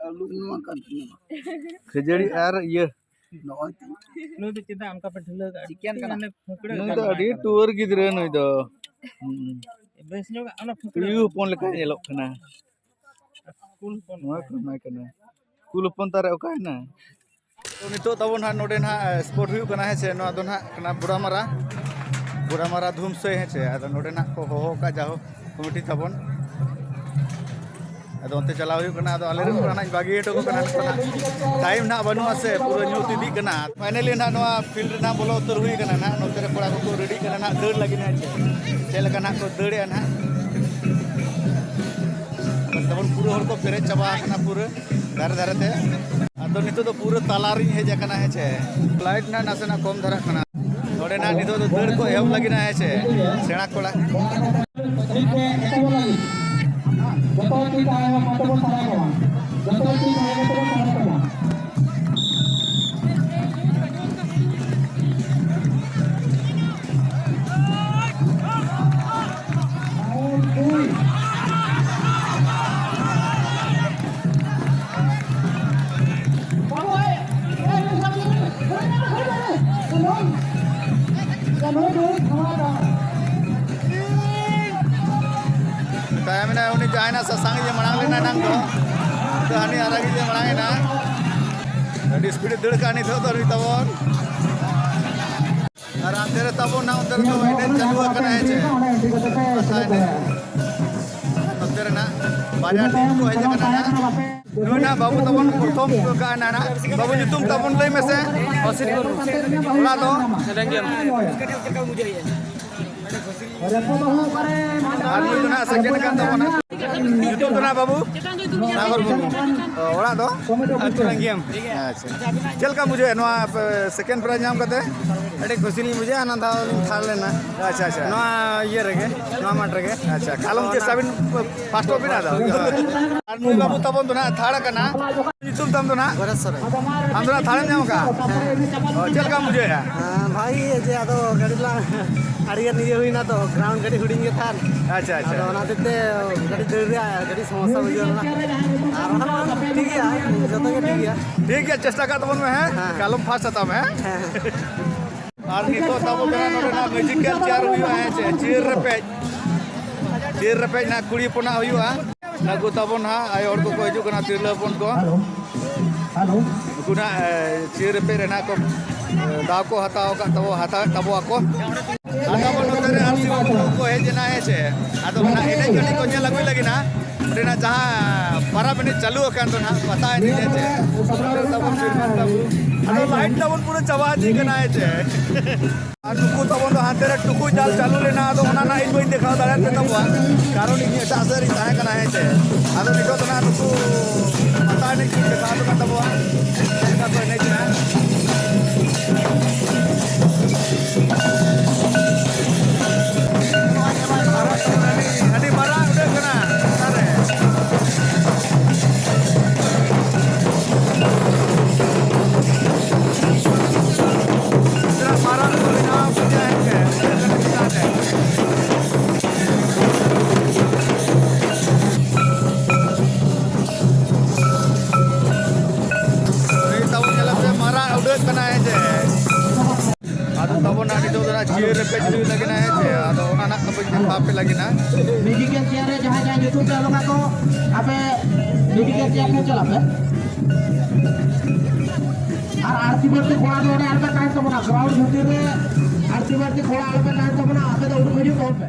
ᱟᱹᱞᱩ᱾ ᱱᱚᱣᱟ ᱠᱟᱱ ᱛᱤᱧᱟ᱾ ᱠᱷᱟᱹᱡᱟᱹᱲᱤ ᱟᱨ ᱤᱭᱟᱹ᱾ ᱱᱚᱜᱼᱚᱭ ᱛᱚ᱾ ᱱᱩᱭ ᱫᱚ ᱪᱮᱫᱟᱜ ᱚᱱᱠᱟ ᱯᱮ ᱰᱷᱤᱞᱟᱹᱣ ᱠᱟᱜᱼᱟ? ᱪᱤᱠᱟᱹᱱ ᱠᱟᱱᱟ? ᱢᱟᱱᱮ ᱯᱷᱟᱹᱠᱲᱟᱹ ᱱᱩᱭ ᱠᱟᱱᱟ ᱫᱚ ᱟᱹᱰᱤ ᱚᱱᱟ ᱠᱟᱱᱟ᱾ ᱴᱩᱣᱟᱹᱨ ᱜᱤᱫᱽᱨᱟᱹ ᱱᱩᱭ ᱫᱚ᱾ ᱦᱩᱸ᱾ ᱵᱮᱥ ᱧᱚᱜ ᱚᱱᱟ ᱯᱷᱟᱹᱠᱲᱟᱹ ᱛᱩᱭᱩ ᱠᱟᱱᱟ᱾ ᱦᱚᱯᱚᱱ ᱞᱮᱠᱟᱭ ᱧᱮᱞᱚᱜ ᱠᱟᱱᱟ᱾ ᱠᱩᱞ ᱦᱚᱯᱚᱱ ᱱᱚᱣᱟ ᱠᱟᱱᱟᱭ᱾ ᱠᱚ ᱮᱢᱟᱭ ᱠᱟᱱᱟ᱾ ᱠᱩᱞ ᱦᱚᱯᱚᱱ ᱛᱟᱨᱮ ᱚᱠᱟᱭᱮᱱᱟ? ᱛᱚ ᱱᱤᱛᱚᱜ ᱛᱟᱵᱚᱱ ᱦᱟᱸᱜ ᱱᱚᱰᱮ ᱱᱟᱦᱟᱜ spot ᱦᱩᱭᱩᱜ ᱠᱟᱱᱟ, ᱦᱮᱸ ᱥᱮ? ᱱᱚᱣᱟ ᱫᱚ ᱱᱟᱦᱟᱜ ᱠᱟᱱᱟ ᱵᱩᱲᱟᱢᱟᱨᱟ, ᱵᱩᱲᱟᱢᱟᱨᱟ ᱫᱷᱩᱢᱥᱟᱹᱭ, ᱦᱮᱸ ᱥᱮ? ᱟᱫᱚ ᱱᱚᱰᱮ ᱱᱟᱦᱟᱜ ᱠᱚ ᱦᱚᱦᱚ ᱟᱠᱟᱫ ᱡᱟᱦᱳ ᱠᱚᱢᱤᱴᱤ ᱛᱟᱵᱚᱱ᱾ ᱟᱫᱚ ᱚᱱᱛᱮ ᱪᱟᱞᱟᱣ ᱦᱩᱭᱩᱜ ᱠᱟᱱᱟ᱾ ᱟᱫᱚ ᱟᱞᱮ ᱨᱮᱱ ᱠᱚᱲᱟ ᱱᱟᱦᱟᱜ ᱵᱟᱹᱜᱤ ᱦᱚᱴᱚ ᱠᱟᱠᱚ ᱠᱟᱱᱟ, ᱱᱤᱛᱚᱜ ᱱᱟᱦᱟᱜ time ᱱᱟᱦᱟᱜ ᱵᱟᱹᱱᱩᱜᱼᱟ ᱥᱮ, ᱯᱩᱨᱟᱹ ᱧᱩᱛ ᱤᱫᱤᱜ ᱠᱟᱱᱟ᱾ Finally ᱱᱟᱦᱟᱜ ᱱᱚᱣᱟ field ᱨᱮ ᱱᱟᱦᱟᱜ ᱵᱚᱞᱚ ᱩᱛᱟᱹᱨ ᱦᱩᱭ ᱠᱟᱱᱟ ᱱᱟᱦᱟᱜ᱾ ᱱᱚᱛᱮ ᱨᱮ ᱠᱚᱲᱟ ᱠᱚᱠᱚ ready ᱠᱟᱱᱟ ᱱᱟᱦᱟᱜ ᱫᱟᱹᱲ ᱞᱟᱹᱜᱤᱫ ᱱᱟᱦᱟᱜ, ᱪᱮ ᱪᱮᱫ ᱞᱮᱠᱟ ᱱᱟᱦᱟᱜ ᱠᱚ ᱫᱟᱹᱲᱮᱜᱼᱟ ᱱᱟᱦᱟᱜ᱾ ᱛᱟᱵᱚᱱ ᱯᱩᱨᱟᱹ ᱦᱚᱲ ᱠᱚ ᱯᱮᱨᱮᱡ ᱪᱟᱵᱟ ᱟᱠᱟᱱᱟ ᱯᱩᱨᱟᱹ ᱫᱷᱟᱨᱮ ᱫᱷᱟᱨᱮ ᱛᱮ᱾ ᱟᱫᱚ ᱱᱤᱛᱚᱜ ᱫᱚ ᱯᱩᱨᱟᱹ ᱛᱟᱞᱟ ᱨᱤᱧ ᱦᱮᱡ ᱟᱠᱟᱱᱟ, ᱦᱮᱸ ᱪᱮ᱾ Light ᱱᱟᱦᱟᱜ ᱱᱟᱥᱮᱱᱟᱜ ᱠᱚᱢ ᱫᱷᱟᱨᱟᱜ ᱠᱟᱱᱟ᱾ ᱱᱚᱰᱮ ᱱᱟᱦᱟᱜ ᱱᱤᱛᱚᱜ ᱫᱚ ᱫᱟᱹᱲ ᱠᱚ ᱮᱦᱚᱵ ᱞᱟᱹᱜᱤᱫ ᱱᱟᱦᱟᱜ, ᱦᱮᱸ ᱪᱮ, ᱥᱮᱬᱟ ᱠᱚᱲᱟ᱾ ᱡᱚᱛᱚ ᱛᱤ ᱛᱟᱭᱚᱢ ᱠᱟᱛᱮ ᱵᱚᱱ ᱥᱟᱵᱟ ᱠᱚᱣᱟ᱾ ᱡᱚᱛᱚ ᱛᱤ ᱛᱟᱭᱚᱢ ᱠᱟᱛᱮ ᱵᱚᱱ ᱥᱟᱵᱟ ᱠᱚᱣᱟ᱾ ᱛᱟᱭᱚᱢ ᱮᱱᱟᱭ ᱩᱱᱤ ᱡᱟᱦᱟᱸᱭ ᱱᱟ ᱥᱟᱥᱟᱝ ᱤᱡ ᱮ ᱢᱟᱲᱟᱝ ᱞᱮᱱᱟ ᱮᱱᱟᱝ ᱫᱚ, ᱱᱤᱛᱚᱜ ᱦᱟᱹᱱᱤ ᱟᱨᱟᱜ ᱤᱡ ᱮ ᱢᱟᱲᱟᱝ ᱮᱱᱟ᱾ ᱟᱹᱰᱤ speed ᱮ ᱫᱟᱹᱲ ᱠᱟᱜᱼᱟ ᱱᱤᱛᱚᱜ ᱫᱚ ᱱᱩᱭ ᱛᱟᱵᱚᱱ᱾ ᱟᱨ ᱦᱟᱱᱛᱮ ᱨᱮ ᱛᱟᱵᱚᱱ ᱱᱟᱜ ᱚᱱᱛᱮ ᱨᱮᱫᱚ ᱮᱱᱮᱡ ᱪᱟᱹᱞᱩ ᱟᱠᱟᱱᱟ, ᱦᱮᱸ ᱪᱮ? ᱯᱟᱛᱟ ᱮᱱᱮᱡ᱾ ᱱᱚᱛᱮ ᱨᱮᱱᱟᱜ ᱵᱟᱨᱭᱟ team ᱠᱚ ᱦᱮᱡ ᱟᱠᱟᱱᱟ ᱱᱟᱜ᱾ ᱱᱩᱭ ᱱᱟᱜ ᱵᱟᱹᱵᱩ ᱛᱟᱵᱚᱱ ᱯᱨᱚᱛᱷᱚᱢ ᱠᱟᱜᱼᱟ ᱱᱟᱜ᱾ ᱵᱟᱹᱵᱩ, ᱧᱩᱛᱩᱢ ᱛᱟᱵᱚᱱ ᱞᱟᱹᱭ ᱢᱮᱥᱮ᱾ ᱚᱲᱟᱜ ᱫᱚ? ᱟᱨ ᱱᱩᱭ ᱫᱚ ᱱᱟᱜ ᱥᱮᱠᱮᱱᱰ ᱠᱟᱱ ᱛᱟᱵᱚᱱᱟ᱾ ᱧᱩᱛᱩᱢ ᱫᱚ ᱱᱟᱜ ᱵᱟᱹᱵᱩ? ᱥᱟᱜᱚᱨ ᱢᱩᱨᱢᱩ᱾ ᱚ, ᱚᱲᱟᱜ ᱫᱚ? ᱟᱹᱛᱩ ᱨᱟᱝᱜᱤᱭᱟᱢ᱾ ᱟᱪᱪᱷᱟ᱾ ᱪᱮᱫ ᱞᱮᱠᱟ ᱵᱩᱡᱷᱟᱹᱣᱮᱫ ᱱᱚᱣᱟ ᱯᱮ ᱥᱮᱠᱮᱱᱰ ᱯᱨᱟᱭᱤᱡᱽ ᱧᱟᱢ ᱠᱟᱛᱮ? ᱟᱹᱰᱤ ᱠᱩᱥᱤ ᱞᱤᱧ ᱵᱩᱡᱷᱟᱹᱣᱟ, ᱦᱟᱱᱟ ᱫᱷᱟᱣ ᱞᱤᱧ ᱛᱷᱟᱨᱰ ᱞᱮᱱᱟ᱾ ᱟᱪᱪᱷᱟ, ᱟᱪᱪᱷᱟ᱾ ᱱᱚᱣᱟ ᱤᱭᱟᱹ ᱨᱮᱜᱮ, ᱱᱚᱣᱟ ᱢᱟᱴᱷ ᱨᱮᱜᱮ᱾ ᱟᱪᱪᱷᱟ, ᱠᱟᱞᱚᱢ ᱪᱮᱥᱴᱟ ᱵᱤᱱ ᱯᱷᱟᱥᱴᱚᱜ ᱵᱤᱱ ᱟᱫᱚ᱾ ᱟᱨ ᱱᱩᱭ ᱵᱟᱹᱵᱩ ᱛᱟᱵᱚᱱ ᱫᱚ ᱱᱟᱜ ᱛᱷᱟᱨᱰ ᱟᱠᱟᱱᱟ᱾ ᱧᱩᱛᱩᱢ ᱛᱟᱢ ᱫᱚ ᱱᱟᱜ? ᱜᱚᱨᱮᱥ ᱥᱚᱨᱮᱱ᱾ ᱟᱢ ᱫᱚ ᱱᱟᱜ ᱛᱷᱟᱨᱰ ᱮᱢ ᱧᱟᱢ ᱟᱠᱟᱫᱼᱟ? ᱚ, ᱪᱮᱫ ᱞᱮᱠᱟᱢ ᱵᱩᱡᱷᱟᱹᱣᱮᱫᱼᱟ? ᱦᱮᱸ, ᱵᱷᱟᱜᱤ ᱜᱮ, ᱡᱮ ᱟᱫᱚ ᱜᱟᱹᱰᱤ ᱞᱟᱝ ᱟᱹᱰᱤ ᱜᱟᱱ ᱤᱭᱟᱹ ᱦᱩᱭᱱᱟ ᱛᱚ, ᱜᱨᱟᱣᱩᱱᱰ ᱠᱟᱹᱴᱤᱡ ᱦᱩᱰᱤᱧ ᱜᱮ ᱛᱟᱦᱮᱸᱫ᱾ ᱟᱪᱪᱷᱟ, ᱟᱪᱪᱷᱟ᱾ ᱟᱫᱚ ᱚᱱᱟ ᱦᱚᱛᱮᱡ ᱛᱮ ᱠᱟᱹᱴᱤᱡ ᱫᱟᱹᱲ ᱨᱮᱭᱟᱜ ᱠᱟᱹᱴᱤᱡ ᱥᱚᱢᱚᱥᱥᱟ ᱵᱩᱡᱷᱟᱹᱣ ᱞᱮᱱᱟ᱾ ᱟᱨ ᱵᱟᱠᱷᱟᱱ ᱴᱷᱤᱠ ᱜᱮᱭᱟ, ᱡᱚᱛᱚ ᱜᱮ ᱴᱷᱤᱠ ᱜᱮᱭᱟ᱾ ᱴᱷᱤᱠ ᱜᱮᱭᱟ, ᱪᱮᱥᱴᱟ ᱠᱟᱜ ᱛᱟᱵᱚᱱ ᱢᱮ, ᱦᱮᱸ? ᱦᱮᱸ᱾ ᱠᱟᱞᱚᱢ ᱯᱷᱟᱥᱴ ᱦᱟᱛᱟᱣ ᱢᱮ, ᱦᱮᱸ? ᱦᱮᱸ, ᱦᱮᱸ᱾ ᱟᱨ ᱱᱤᱛᱚᱜ ᱛᱟᱵᱚ ᱠᱟᱱᱟ ᱱᱚᱰᱮᱱᱟᱜ ᱢᱮᱡᱤᱠᱟᱞ ᱪᱮᱭᱟᱨ ᱦᱩᱭᱩᱜᱼᱟ, ᱦᱮᱸ ᱪᱮ? ᱪᱤᱭᱟᱹᱨ ᱨᱮᱯᱮᱡ, ᱪᱤᱭᱟᱹᱨ ᱨᱮᱯᱮᱡ ᱱᱟᱜ ᱠᱩᱲᱤ ᱦᱚᱯᱚᱱᱟᱜ ᱦᱩᱭᱩᱜᱼᱟ᱾ ᱱᱩᱠᱩ ᱛᱟᱵᱚᱱ ᱦᱟᱸᱜ ᱟᱭᱳ ᱦᱚᱲ ᱠᱚᱠᱚ ᱦᱤᱡᱩᱜ ᱠᱟᱱᱟ, ᱛᱤᱨᱞᱟᱹ ᱦᱚᱯᱚᱱ ᱠᱚ᱾ Hello, hello. ᱱᱩᱠᱩ ᱱᱟᱜ, ᱮ, ᱪᱤᱭᱟᱹᱨ ᱨᱮᱯᱮᱡ ᱨᱮᱱᱟᱜ ᱠᱚ, ᱮ, ᱫᱟᱣ ᱠᱚ ᱦᱟᱛᱟᱣ ᱟᱠᱟᱫ ᱛᱟᱵᱚ, ᱦᱟᱛᱟᱣᱮᱫ ᱛᱟᱵᱚᱣᱟ ᱠᱚ᱾ ᱟᱨ ᱛᱟᱵᱚ ᱱᱚᱛᱮ ᱨᱮ ᱟᱨ ᱥᱤ ᱵᱟᱹᱵᱩ ᱠᱚ ᱦᱮᱡ ᱮᱱᱟ, ᱦᱮᱸ ᱪᱮ? ᱟᱫᱚ ᱚᱱᱟ ᱮᱱᱮᱡ ᱠᱟᱹᱴᱤᱡ ᱠᱚ ᱧᱮᱞ ᱟᱹᱜᱩᱭ ᱞᱟᱹᱜᱤᱫ ᱱᱟᱜ᱾ ᱚᱸᱰᱮᱱᱟᱜ ᱡᱟᱦᱟᱸ ᱯᱟᱨᱟᱵᱽ ᱮᱱᱮᱡ ᱪᱟᱹᱞᱩ ᱟᱠᱟᱱ ᱫᱚ ᱱᱟᱦᱟᱜ, ᱯᱟᱛᱟ ᱮᱱᱮᱡ ᱦᱮᱸ ᱪᱮ? ᱚᱸᱰᱮ ᱛᱟᱵᱚᱱ ᱥᱤᱨᱢᱟᱱ ᱵᱟᱹᱵᱩ᱾ ᱟᱫᱚ ᱞᱟᱭᱤᱴ ᱛᱟᱵᱚᱱ ᱯᱩᱨᱟᱹ ᱪᱟᱵᱟ ᱤᱫᱤ ᱠᱟᱱᱟ, ᱦᱮᱸ ᱪᱮ? ᱟᱨ ᱱᱩᱠᱩ ᱛᱟᱵᱚᱱ ᱫᱚ ᱦᱟᱱᱛᱮ ᱨᱮ ᱴᱩᱠᱩᱡ ᱡᱟᱞ ᱪᱟᱹᱞᱩ ᱞᱮᱱᱟ, ᱟᱫᱚ ᱚᱱᱟ ᱱᱟᱜ ᱤᱧ ᱵᱟᱹᱧ ᱫᱮᱠᱷᱟᱣ ᱫᱟᱲᱮᱭᱟᱜ ᱯᱮ ᱛᱟᱵᱚᱣᱟ, ᱠᱟᱨᱚᱱ ᱤᱧ ᱮᱴᱟᱜ ᱥᱮᱫ ᱨᱤᱧ ᱛᱟᱦᱮᱸ ᱠᱟᱱᱟ, ᱦᱮᱸ ᱪᱮ? ᱟᱫᱚ ᱱᱤᱛᱚᱜ ᱫᱚ ᱱᱟᱜ ᱱᱩᱠᱩ ᱯᱟᱛᱟ ᱮᱱᱮᱡ ᱠᱚᱧ ᱫᱮᱠᱷᱟᱣ ᱦᱚᱴᱚ ᱠᱟᱜ ᱛᱟᱵᱚᱣᱟ, ᱪᱮᱫ ᱞᱮᱠᱟ ᱠᱚ ᱮᱱᱮᱡ ᱠᱟᱱᱟ᱾ ᱟᱹᱰᱤ ᱢᱟᱨᱟᱝ ᱩᱰᱟᱹᱜ ᱠᱟᱱᱟ ᱚᱱᱟ ᱨᱮ᱾ ᱛᱤᱱᱟᱹᱜ ᱢᱟᱨᱟᱝ ᱠᱚ ᱵᱮᱱᱟᱣ ᱠᱮᱫᱟ ᱮᱱᱛᱮ, ᱩᱰᱟᱹᱜ ᱠᱟᱱᱟ ᱪᱮᱛᱟᱱ ᱨᱮ᱾ ᱱᱤᱛ ᱛᱟᱵᱚᱱ ᱧᱮᱞ ᱯᱮ, ᱢᱟᱨᱟᱝ ᱩᱰᱟᱹᱜ ᱠᱟᱱᱟ ᱦᱮᱸ ᱪᱮ᱾ ᱟᱫᱚ ᱛᱟᱵᱚᱱ ᱱᱟᱜ ᱱᱤᱛᱚᱜ ᱫᱚ ᱱᱟᱜ ᱪᱤᱭᱟᱹᱨ ᱨᱮᱯᱮᱡ ᱦᱩᱭᱩᱜ ᱞᱟᱹᱜᱤᱫ ᱱᱟᱜ ᱦᱮᱸ ᱪᱮ᱾ ᱟᱫᱚ ᱚᱱᱟ ᱱᱟᱜ ᱛᱟᱵᱚᱱ ᱧᱮᱞ ᱟᱯᱮ ᱞᱟᱹᱜᱤᱫ ᱱᱟᱜ᱾ ᱢᱮᱡᱤᱠᱮᱞ ᱪᱮᱭᱟᱨ ᱨᱮ ᱡᱟᱦᱟᱸᱭ ᱡᱟᱦᱟᱸᱭ ᱧᱩᱛᱩᱢ ᱯᱮ ᱚᱞ ᱟᱠᱟᱫ ᱠᱚ, ᱟᱯᱮ ᱢᱮᱡᱤᱠᱮᱞ ᱪᱮᱭᱟᱨ ᱴᱷᱮᱱ ᱪᱟᱞᱟᱜ ᱯᱮ᱾ ᱟᱨ ᱟᱹᱲᱛᱤ ᱵᱟᱹᱲᱛᱤ ᱠᱚᱲᱟ ᱫᱚ ᱚᱸᱰᱮ ᱟᱞᱚᱯᱮ ᱛᱟᱦᱮᱱ ᱛᱟᱵᱚᱱᱟ, ᱜᱨᱟᱣᱩᱱᱰ ᱵᱷᱤᱛᱤᱨ ᱨᱮ ᱟᱹᱲᱛᱤ ᱵᱟᱹᱲᱛᱤ ᱠᱚᱲᱟ ᱟᱞᱚᱯᱮ ᱛᱟᱦᱮᱱ ᱛᱟᱵᱚᱱᱟ, ᱟᱯᱮ ᱫᱚ ᱩᱰᱩᱠ ᱦᱤᱡᱩᱜ ᱛᱟᱵᱚᱱ ᱯᱮ᱾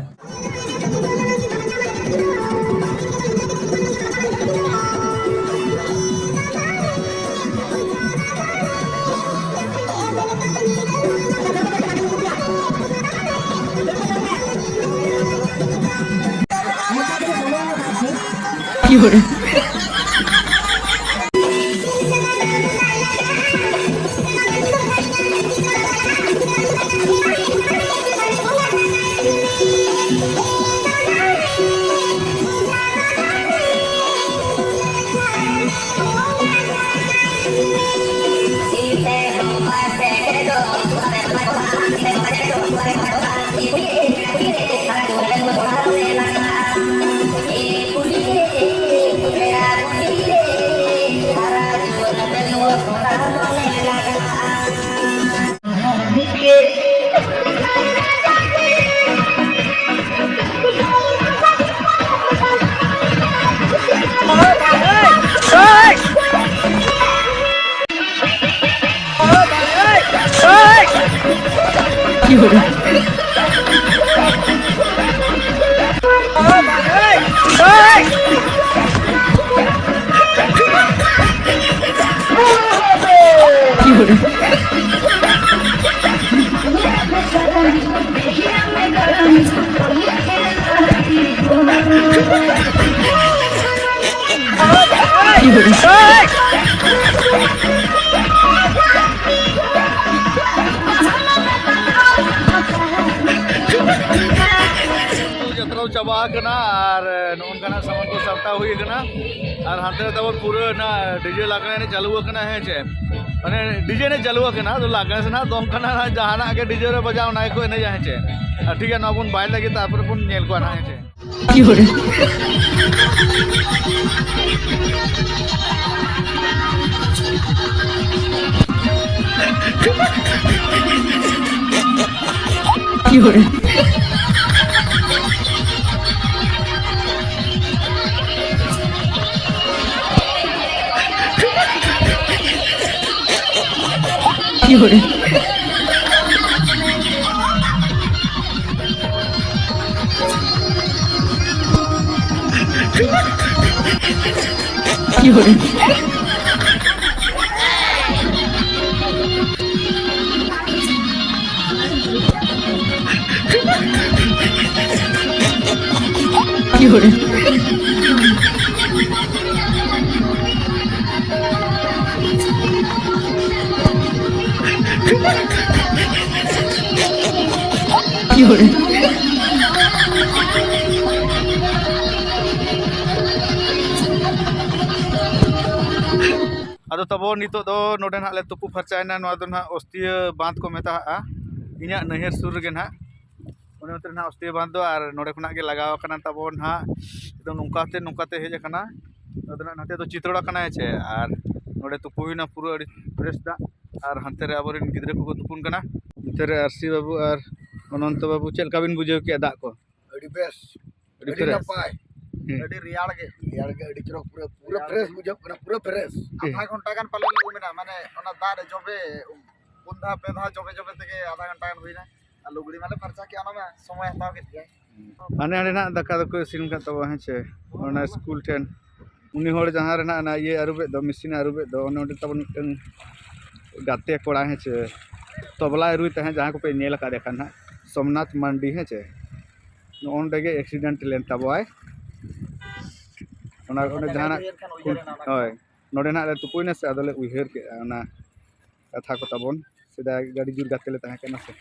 ᱡᱟᱛᱨᱟ ᱪᱟᱵᱟ ᱟᱠᱟᱱᱟ ᱟᱨ ᱱᱚᱜᱼᱚ ᱱᱚᱝᱠᱟᱱᱟᱜ ᱥᱟᱢᱟᱱ ᱠᱚ ᱥᱟᱢᱴᱟᱣ ᱦᱩᱭ ᱟᱠᱟᱱᱟ᱾ ᱟᱨ ᱦᱟᱱᱛᱮ ᱨᱮ ᱛᱟᱵᱚᱱ ᱯᱩᱨᱟᱹ ᱚᱱᱟ ᱰᱤᱡᱮ ᱞᱟᱜᱽᱬᱮ ᱮᱱᱮᱡ ᱪᱟᱹᱞᱩ ᱟᱠᱟᱱᱟ, ᱦᱮᱸ ᱪᱮ? ᱢᱟᱱᱮ ᱰᱤᱡᱮ ᱮᱱᱮᱡ ᱪᱟᱹᱞᱩ ᱟᱠᱟᱱᱟ, ᱟᱫᱚ ᱞᱟᱜᱽᱬᱮ ᱥᱮ ᱱᱟᱦᱟᱜ ᱫᱚᱝ ᱠᱟᱱᱟ, ᱱᱟᱦᱟᱜ ᱡᱟᱦᱟᱱᱟᱜ ᱜᱮ ᱰᱤᱡᱮ ᱨᱮ ᱵᱟᱡᱟᱣ ᱚᱱᱟ ᱜᱮᱠᱚ ᱮᱱᱮᱡᱟ, ᱦᱮᱸ ᱪᱮ? ᱟᱨ ᱴᱷᱤᱠ ᱜᱮᱭᱟ, ᱱᱚᱣᱟ ᱵᱚᱱ ᱵᱟᱭ ᱞᱟᱹᱜᱤᱫ, ᱛᱟᱨᱯᱚᱨᱮ ᱵᱚᱱ ᱧᱮᱞ ᱠᱚᱣᱟ ᱱᱟᱦᱟᱜ, ᱦᱮᱸ ᱪᱮ? ᱟᱫᱚ ᱛᱟᱵᱚ ᱱᱤᱛᱚᱜ ᱫᱚ ᱱᱚᱰᱮ ᱱᱟᱦᱟᱜ ᱞᱮ ᱛᱩᱯᱩ ᱯᱷᱟᱨᱪᱟᱭᱮᱱᱟ᱾ ᱱᱚᱣᱟ ᱫᱚ ᱱᱟᱦᱟᱜ ᱚᱥᱛᱤᱭᱟᱹ ᱵᱟᱸᱫᱷ ᱠᱚ ᱢᱮᱛᱟᱜᱼᱟ, ᱤᱧᱟᱹᱜ ᱱᱟᱹᱭᱦᱟᱹᱨ ᱥᱩᱨ ᱨᱮᱜᱮ ᱱᱟᱦᱟᱜ᱾ ᱚᱱᱮ ᱚᱱᱛᱮ ᱨᱮ ᱱᱟᱦᱟᱜ ᱚᱥᱛᱤᱭᱟᱹ ᱵᱟᱸᱫᱷ ᱫᱚ, ᱟᱨ ᱱᱚᱰᱮ ᱠᱷᱚᱱᱟᱜ ᱜᱮ ᱞᱟᱜᱟᱣ ᱟᱠᱟᱱᱟ ᱛᱟᱵᱚ ᱱᱟᱦᱟᱜ᱾ ᱮᱠᱫᱚᱢ ᱱᱚᱝᱠᱟ ᱛᱮ, ᱱᱚᱝᱠᱟ ᱛᱮ ᱦᱮᱡ ᱟᱠᱟᱱᱟ᱾ ᱟᱫᱚ ᱱᱟᱦᱟᱜ ᱱᱚᱛᱮ ᱫᱚ ᱪᱤᱛᱨᱚᱲᱟ ᱠᱟᱱᱟ, ᱦᱮᱸ ᱪᱮ? ᱟᱨ ᱱᱚᱰᱮ ᱛᱩᱯᱩ ᱦᱩᱭᱱᱟ, ᱯᱩᱨᱟᱹ ᱟᱹᱰᱤ ᱯᱷᱨᱮᱥ ᱫᱟᱜ᱾ ᱟᱨ ᱦᱟᱱᱛᱮ ᱨᱮ ᱟᱵᱚᱨᱮᱱ ᱜᱤᱫᱽᱨᱟᱹ ᱠᱚᱠᱚ ᱛᱩᱯᱩᱱ ᱠᱟᱱᱟ᱾ ᱱᱚᱛᱮ ᱨᱮ ᱟᱨᱥᱤ ᱵᱟᱹᱵᱩ ᱟᱨ ᱚᱱᱚᱱᱛᱚ ᱵᱟᱹᱵᱩ, ᱪᱮᱫ ᱞᱮᱠᱟ ᱵᱤᱱ ᱵᱩᱡᱷᱟᱹᱣ ᱠᱮᱜᱼᱟ ᱫᱟᱜ ᱠᱚ? ᱟᱹᱰᱤ ᱵᱮᱥ, ᱟᱹᱰᱤ ᱟᱹᱰᱤ ᱯᱷᱨᱮᱥ᱾ ᱱᱟᱯᱟᱭ, ᱦᱩᱸ᱾ ᱟᱹᱰᱤ ᱨᱮᱭᱟᱲ ᱜᱮ᱾ ᱨᱮᱭᱟᱲ ᱜᱮ, ᱟᱹᱰᱤ ᱪᱚᱨᱚᱠ, ᱯᱩᱨᱟᱹ, ᱯᱩᱨᱟᱹ ᱯᱷᱨᱮᱥ ᱵᱩᱡᱷᱟᱹᱜ ᱠᱟᱱᱟ, ᱯᱩᱨᱟᱹ ᱯᱷᱨᱮᱥ᱾ ᱦᱩᱸ᱾ ᱟᱫᱷᱟ ᱜᱷᱚᱱᱴᱟ ᱜᱟᱱ ᱯᱟᱞᱮ ᱞᱮ ᱩᱢ ᱮᱱᱟ, ᱢᱟᱱᱮ ᱚᱱᱟ ᱫᱟᱜ ᱨᱮ ᱡᱚᱵᱮ ᱩᱢ, ᱯᱩᱱ ᱫᱷᱟᱣ, ᱯᱮ ᱫᱷᱟᱣ ᱡᱚᱵᱮ ᱡᱚᱵᱮ ᱛᱮᱜᱮ ᱟᱫᱷᱟ ᱜᱷᱚᱱᱴᱟ ᱜᱟᱱ ᱦᱩᱭᱱᱟ᱾ ᱟᱨ ᱞᱩᱜᱽᱲᱤ ᱢᱟᱞᱮ ᱯᱷᱟᱨᱪᱟ ᱠᱮᱜᱼᱟ, ᱚᱱᱟ ᱢᱟ ᱥᱚᱢᱚᱭ ᱦᱟᱛᱟᱣ ᱠᱮᱫ ᱜᱮᱭᱟᱭ᱾ ᱦᱟᱸᱰᱮ ᱦᱟᱸᱰᱮ ᱱᱟᱜ ᱫᱟᱠᱟ ᱫᱚᱠᱚ ᱤᱥᱤᱱ ᱠᱟᱫ ᱛᱟᱵᱚᱣᱟ, ᱦᱮᱸ ᱪᱮ? ᱚᱱᱟ ᱥᱠᱩᱞ ᱴᱷᱮᱱ᱾ ᱩᱱᱤ ᱦᱚᱲ ᱡᱟᱦᱟᱸ ᱨᱮ ᱱᱟᱜ ᱚᱱᱟ ᱤᱭᱟᱹ ᱟᱹᱨᱩᱵᱮᱫ ᱫᱚ, ᱢᱮᱥᱤᱱ ᱮ ᱟᱹᱨᱩᱵᱮᱫ ᱫᱚ, ᱚᱱᱮ ᱚᱸᱰᱮ ᱛᱟᱵᱚᱱ ᱢᱤᱫᱴᱟᱝ ᱜᱟᱛᱮ ᱠᱚᱲᱟ, ᱦᱮᱸ ᱪᱮ? ᱛᱚᱵᱞᱟᱭ ᱨᱩᱭ ᱛᱟᱦᱮᱸᱫ, ᱡᱟᱦᱟᱸ ᱠᱚᱯᱮ ᱧᱮᱞ ᱟᱠᱟᱫᱮ ᱠᱷᱟᱱ ᱦᱟᱸᱜ, ᱥᱳᱢᱱᱟᱛᱷ ᱢᱟᱱᱰᱤ, ᱦᱮᱸ ᱪᱮ? ᱱᱚᱜᱼᱚ ᱱᱚᱸᱰᱮ ᱜᱮ ᱮᱠᱥᱤᱰᱮᱱᱴ ᱞᱮᱱ ᱛᱟᱵᱚᱣᱟᱭ᱾ ᱚᱱᱟ, ᱚᱸᱰᱮ ᱡᱟᱦᱟᱱᱟᱜ, ᱦᱳᱭ, ᱱᱚᱸᱰᱮ ᱱᱟᱜ ᱞᱮ ᱛᱩᱯᱩᱭᱱᱟ ᱥᱮ, ᱟᱫᱚᱞᱮ ᱩᱭᱦᱟᱹᱨ ᱠᱮᱫᱼᱟ ᱚᱱᱟ ᱠᱟᱛᱷᱟ ᱠᱚ ᱛᱟᱵᱚᱱ᱾ ᱥᱮᱫᱟᱭ ᱟᱹᱰᱤ ᱡᱳᱨ ᱜᱟᱛᱮ ᱞᱮ ᱛᱟᱦᱮᱸ ᱠᱟᱱᱟ ᱥᱮ᱾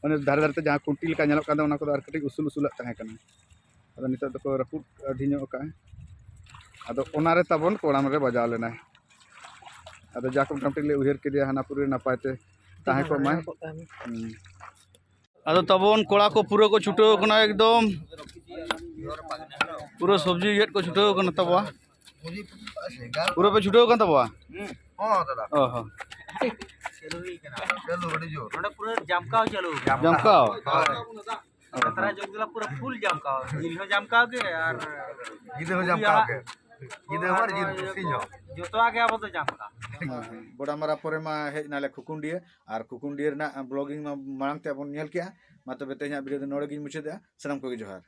ᱚᱱᱮ ᱫᱷᱟᱨᱮ ᱫᱷᱟᱨᱮ ᱛᱮ ᱡᱟᱦᱟᱸ ᱠᱷᱩᱱᱴᱤ ᱞᱮᱠᱟ ᱧᱮᱞᱚᱜ ᱠᱟᱱ ᱫᱚ, ᱚᱱᱟ ᱠᱚᱫᱚ ᱟᱨ ᱠᱟᱹᱴᱤᱡ ᱩᱥᱩᱞ ᱩᱥᱩᱞᱟᱜ ᱛᱟᱦᱮᱸ ᱠᱟᱱᱟ᱾ ᱟᱫᱚ ᱱᱤᱛᱚᱜ ᱫᱚᱠᱚ ᱨᱟᱹᱯᱩᱫ ᱟᱹᱫᱷᱤ ᱧᱚᱜ ᱟᱠᱟᱫᱼᱟ᱾ ᱟᱫᱚ ᱚᱱᱟᱨᱮ ᱛᱟᱵᱚᱱ ᱠᱚᱲᱟᱢ ᱨᱮ ᱵᱟᱡᱟᱣ ᱞᱮᱱᱟᱭ᱾ ᱟᱫᱚ ᱡᱟᱠ ᱢᱚᱴᱟᱢᱩᱴᱤ ᱞᱮ ᱩᱭᱦᱟᱹᱨ ᱠᱮᱫᱮᱭᱟ, ᱦᱟᱱᱟ ᱯᱩᱨᱤ ᱱᱟᱯᱟᱭ ᱛᱮ ᱛᱟᱦᱮᱸ ᱠᱚᱜ ᱢᱟᱭ᱾ ᱦᱩᱸ᱾ ᱟᱫᱚ ᱛᱟᱵᱚᱱ ᱠᱚᱲᱟ ᱠᱚ ᱯᱩᱨᱟᱹ ᱠᱚ ᱪᱷᱩᱴᱟᱹᱣ ᱠᱟᱱᱟ ᱮᱠᱫᱚᱢ᱾ ᱯᱩᱨᱟᱹ ᱥᱚᱵᱽᱡᱤ ᱜᱮᱫ ᱠᱚ ᱪᱷᱩᱴᱟᱹᱣ ᱠᱟᱱᱟ ᱛᱟᱵᱚᱣᱟ᱾ ᱯᱩᱨᱟᱹ ᱯᱮ ᱪᱷᱩᱴᱟᱹᱣ ᱠᱟᱱ ᱛᱟᱵᱚᱣᱟ? ᱦᱚᱸ ᱫᱟᱫᱟ᱾ ᱚ ᱦᱚᱸ᱾ ᱪᱟᱹᱞᱩ ᱦᱩᱭ ᱠᱟᱱᱟ᱾ ᱪᱟᱹᱞᱩ ᱟᱹᱰᱤ ᱡᱳᱨ᱾ ᱱᱚᱰᱮ ᱯᱩᱨᱟᱹ ᱡᱟᱢᱠᱟᱣ ᱪᱟᱹᱞᱩ ᱠᱟᱱᱟ᱾ ᱡᱟᱢᱠᱟᱣ? ᱦᱳᱭ᱾ ᱡᱟᱛᱨᱟ ᱡᱚᱜᱽ ᱫᱚᱞᱟ ᱯᱩᱨᱟᱹ ᱯᱷᱩᱞ ᱡᱟᱢᱠᱟᱣ᱾ ᱧᱤᱨ ᱦᱚᱸ ᱡᱟᱢᱠᱟᱣ ᱜᱮ ᱟᱨ ᱧᱤᱫᱟᱹ ᱦᱚᱸ ᱡᱟᱢᱠᱟᱣ ᱜᱮ᱾ ᱧᱤᱫᱟᱹ ᱦᱚᱸ ᱟᱨ ᱡᱤᱞ ᱥᱤᱧ ᱦᱚᱸ᱾ ᱡᱚᱛᱚᱣᱟᱜ ᱜᱮ ᱟᱵᱚ ᱫᱚ ᱡᱟᱢᱠᱟᱣ᱾ ᱦᱮᱸ, ᱦᱮᱸ᱾ ᱵᱚᱰᱟᱢᱟᱨᱟ ᱯᱚᱨᱮ ᱢᱟ ᱦᱮᱡ ᱱᱟᱞᱮ ᱠᱷᱩᱠᱩᱱᱰᱤᱭᱟᱹ, ᱟᱨ ᱠᱷᱩᱠᱩᱱᱰᱤᱭᱟᱹ ᱨᱮᱱᱟᱜ vlogging ᱢᱟ ᱢᱟᱲᱟᱝ ᱛᱮ ᱵᱚᱱ ᱧᱮᱞ ᱠᱮᱜᱼᱟ᱾ ᱢᱟ ᱛᱚᱵᱮ ᱛᱮᱦᱮᱧᱟᱜ video ᱫᱚ ᱱᱚᱰᱮ ᱜᱤᱧ ᱢᱩᱪᱟᱹᱫᱮᱜᱼᱟ᱾ ᱥᱟᱱᱟᱢ ᱠᱚᱜᱮ ᱡᱚᱦᱟᱨ᱾